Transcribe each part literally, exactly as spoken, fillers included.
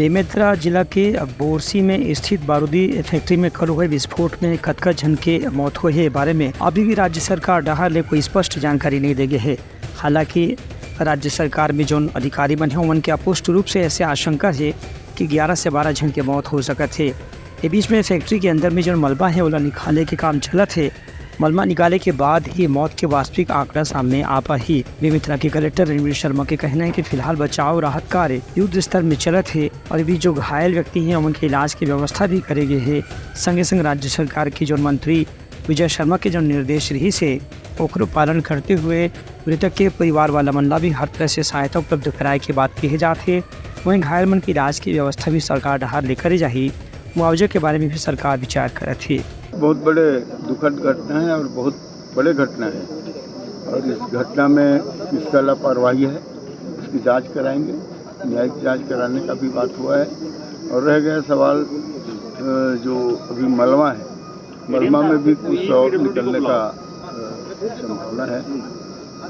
बेमेतरा जिला के बोरसी में स्थित बारूदी फैक्ट्री में कल हुए विस्फोट में कतका झन के मौत होए हे, बारे में अभी भी राज्य सरकार डहार ले कोई स्पष्ट जानकारी नहीं दे गे हे। हालांकि राज्य सरकार में जोन अधिकारी मन हे, ओमन के स्पष्ट रूप से ऐसे आशंका हे कि ग्यारह से बारह झन के मौत हो सकत हे। ये बीच में फैक्ट्री के अंदर में जोन मलबा हे, ओला निकाले के काम चलत हे। मलबा निकाले के बाद ही मौत के वास्तविक आंकड़ा सामने आ पाही। बेमेतरा के कलेक्टर रणवीर शर्मा के कहना है कि फिलहाल बचाव राहत कार्य युद्ध स्तर में चलत हे और भी जो घायल व्यक्ति हैं, उनके इलाज की व्यवस्था भी करे गए है। संगे संग राज्य सरकार के जो मंत्री विजय शर्मा के जो निर्देश रही से, ओकरो पालन करते हुए मृतक के परिवार वाला मन ला भी हर तरह से सहायता उपलब्ध कराए के बात कहे जात हे। वहीं घायल मन के इलाज की व्यवस्था भी सरकार डहार ले करे जाही। मुआवजे के बारे में भी सरकार विचार करत हे। बहुत बड़े दुखद घटना है और बहुत बड़े घटना है, और इस घटना में किसका लापरवाही है, इसकी जांच कराएंगे। न्यायिक जांच कराने का भी बात हुआ है। और रह गया सवाल, अ, जो अभी मलबा है, मलबा में भी कुछ शव निकलने का, अ, संभावना है।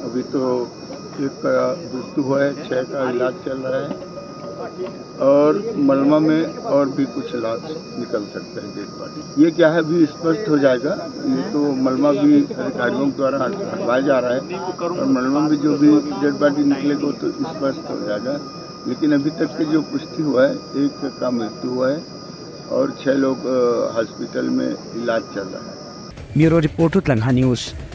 अभी तो एक का मृत्यु हुआ है, छह का इलाज चल रहा है, और मलबा में और भी कुछ लाश निकल सकते हैं, डेड बॉडी। ये क्या है, अभी स्पष्ट हो जाएगा। ये तो मलबा भी अधिकारियों द्वारा हट-, हटवाया जा रहा है, और मलबा में जो भी डेड बॉडी निकलेगा, वो तो स्पष्ट हो जाएगा। लेकिन अभी तक की जो पुष्टि हुआ है, एक का मृत्यु हुआ है और छह लोग, अ, हॉस्पिटल में इलाज चल रहा है। Bureau report, Utlangha news.